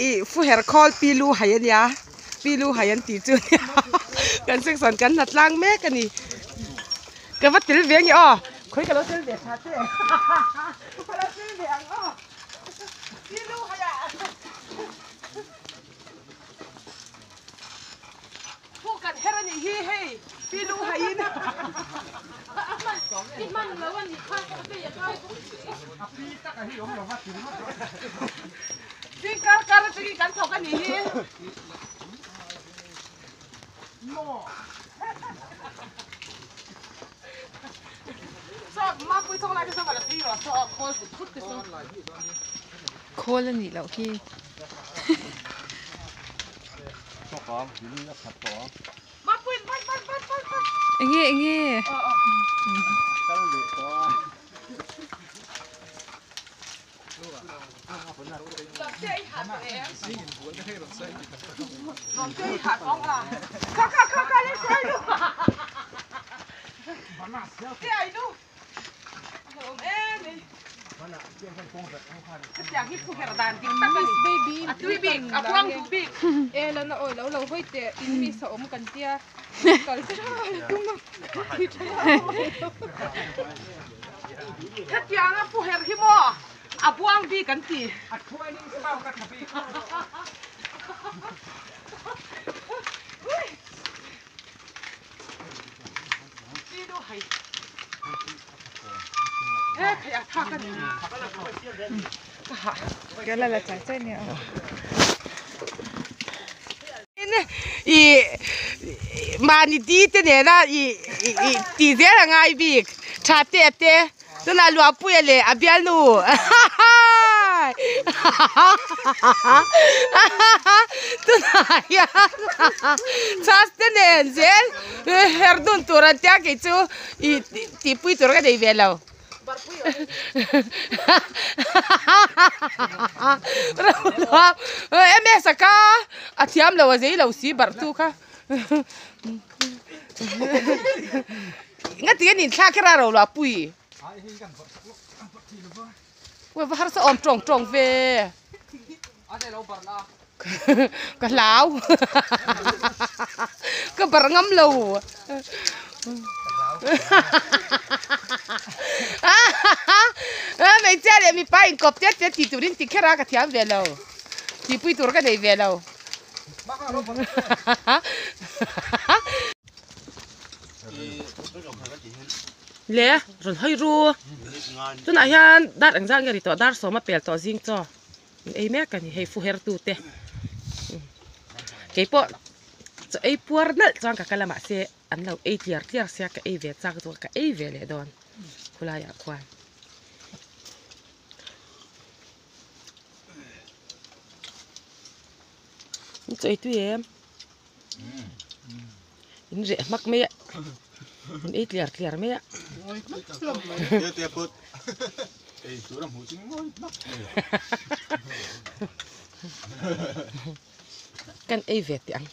i fuher khawl pi lu hai ania pi lu hai an tih chu ania kan section kan hna tlang mek ani ka va tel ve ange aw khawi ka lo tel ve tha che ka lo tel ve ang aw pi lu hai ah Phu kan her anih hi hei pi lu haiin I hman lo anih kha a vei a ngai bawk si. A pi tak a hi awm lo va ti ringawt rawh. Zing kar kar atangin kan thawk anih hi. Saw mapui chawng lai te saw la phei rawh saw khawl put put te saw. Khawl anih loh hi. Enge enge. A tui bik a buang duh bik e la na awi lo lo hawi teh in mi sa awm kan tia kal tha la tum a ti tha hetiang a pu her hi maw a buang bik an ti a thuain in sound a tha bik I mahni di te nena i tih zel a ngai bik tha te te tunah Luahpuia leh a bialnu tunah hian chhas te nen zel her dun tur an tia kei chu ih tihpui tur ka nei ve lo ms a kha a thiam lo a zei lo si barh tu kha. Ngati an inthlak kher a ro lo a pui. Ui va harsa awm tawng tawng ve. Ka hlau. Ka barh ngam lo. Hmeichhia leh mipa inkawp tet tet tih turin ti kher a ka thiam ve lo. Tihpui tur ka nei ve lo. Le rawn hawi ru tunah hian dar engzah nge ri tawh dar sawm a pel tawh zing chaw an ei mek a ni hei fu her tu te keipawh chaw ei puar nalh chuan ka kal a mahse an lo ei tliar tliar sia ka ei ve chak zawk a ka ei ve leh dawn khulaiah khuan. Chaw ei tui em in reh hmak mai a in ei tliar tliar mai a kan ei ve teh ang.